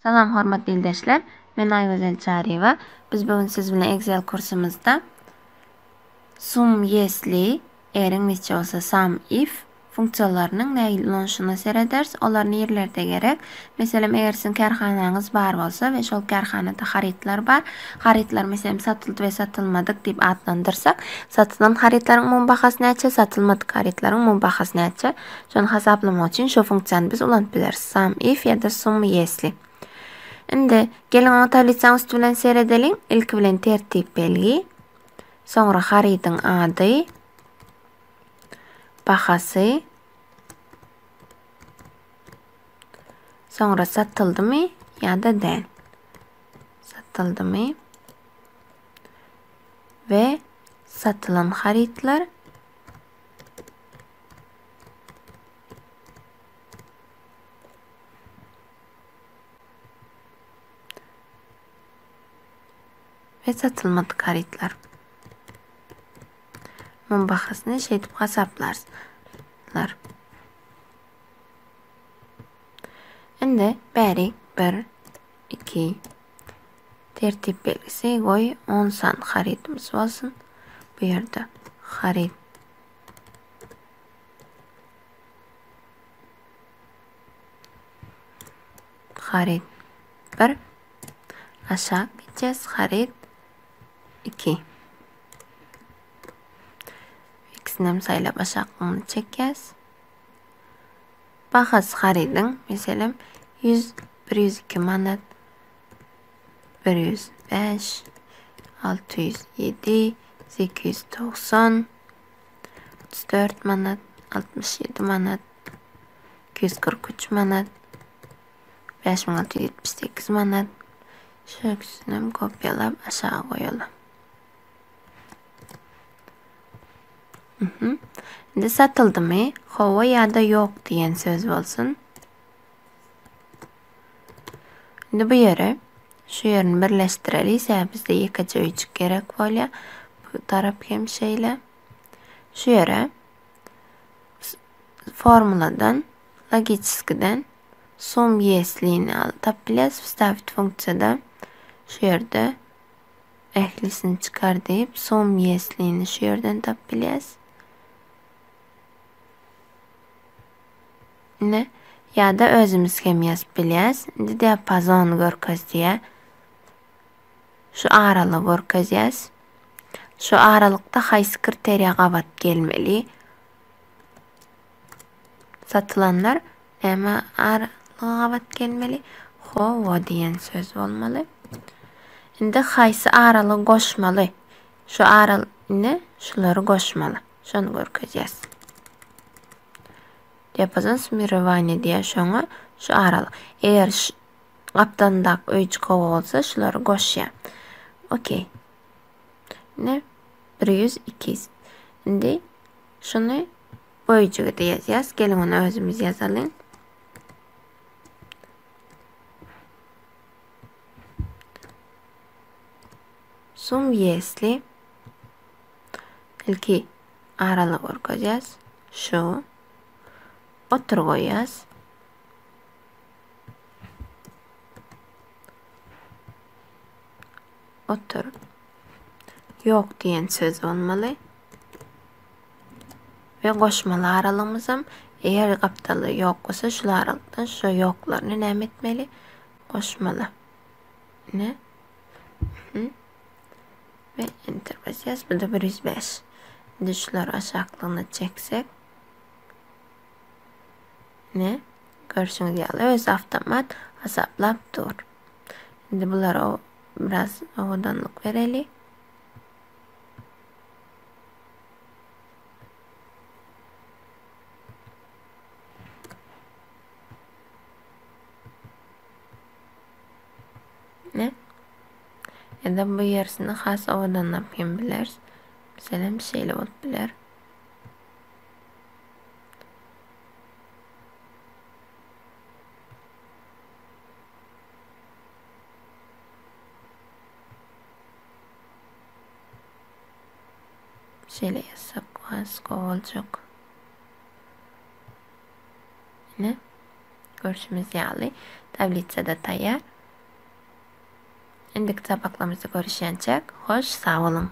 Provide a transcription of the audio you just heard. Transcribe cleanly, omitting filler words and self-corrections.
Salam hormatly ildeşler. Men Aýgözel Çaryýewa. Biz bu gün siz bilen Excel kursumyzda sum yesli, eger iňlisçe bolsa sum if funksiýalarynyň nähili ulanyşyna serederis. Olar nirelerde gerek? Meselem, eger siziň kärhanaňyz bar bolsa we şol kärhanada harytlar bar. Harytlar meselem satyldy we satylmadyk diýip atlandyrsak, satylan harytlaryň umumy bahasy näçe, satylmadyk harytlaryň umumy bahasy näçe? Şony hasaplamak üçin şu funksiýany biz ulanyp bileris. Sum if ýa-da sum yesli. Indi geliň oňa tablitsanyň üsti bilen seredeliň. Ilki bilen tertip belgi, soňra harydyň ady, bahasy, soňra satyldymy ýa-da däl. Satyldymy we satylan harytlar we satylmadyk harytlar. Muň bahasyny şeýdip hasaplarys. Indi bäri 1 2 tertip belgisi goý 10 san harydymyz bolsun. Bu ýerde haryt Haryt 1 aşak gideceğiz. Haryt 2 İkisini hem saýlap aşaklygyny çekýäs. Bahasy harydyň, meselem, 100 102 manat 105 607 890 34 manat 67 manat 243 manat 5678 manat şu ikisini hem kopýalap aşağı goýaly. Mhm. Indi satyldymy? Hawa ýa-da ýok diýen söz bolsun. Indi bu ýere şu ýerini birleşdireli. Sebäbi bizde ýekeje öýjük gerek bolýar. Bu tarap hem şeýle. Şu ýere formuladan logiçeskiden sum ýeslini tap bilýäris. Wstavit funksiýada şu ýerde ählisini çykar diýip sum ýeslini şu ýerden tap bilýäris. Ine, ýa-da özümiz hem ýazyp bilýäris. Indi diapazony görkez diýýär. Şu aralygy görkezýäs. Şu aralykda haýsy kriteriýa gabat gelmeli? Satylanlar näme aralyga gabat gelmeli? Hawa diýen söz bolmaly. Indi haýsy aralygy goşmaly? Şu aral indi şulary goşmaly. Şony görkezýäs. Diapazon summirowania diýýär şoňa şu aralyk. Eger gapdalyndaky öýjük hawa bolsa şulary goşýar. Okey. Indi 100 200. Indi şuny bu öýjüge de ýazýas. Geliň ony özümiz ýazalyň. Sum ýesli ilki aralyk görkezýäs. Şu otur goýýas. Otur. Ýok diýen söz bolmaly. We goşmaly aralygymyzam eger gapdaly ýok bolsa şul aralykdan şu ýoklaryny näme etmeli? Goşmaly. Ne? We enter basýas. Bu da 105. Indi şulary aşaklygyna çeksek. Ne? Görşüňiz ýaly öz awtomat hasaplap dur. Indi bulara biraz owadanlyk bereli. Ne? Ya da bu yerisini has owadanlap hem bileris. Meselem şeýle bolup biler. Şeýle ýazsak has gowy boljak. Ine, görşümiz ýaly tablitsada taýýar. Indiki sapaklarymyzda görüşýänçäk, hoş sag boluň!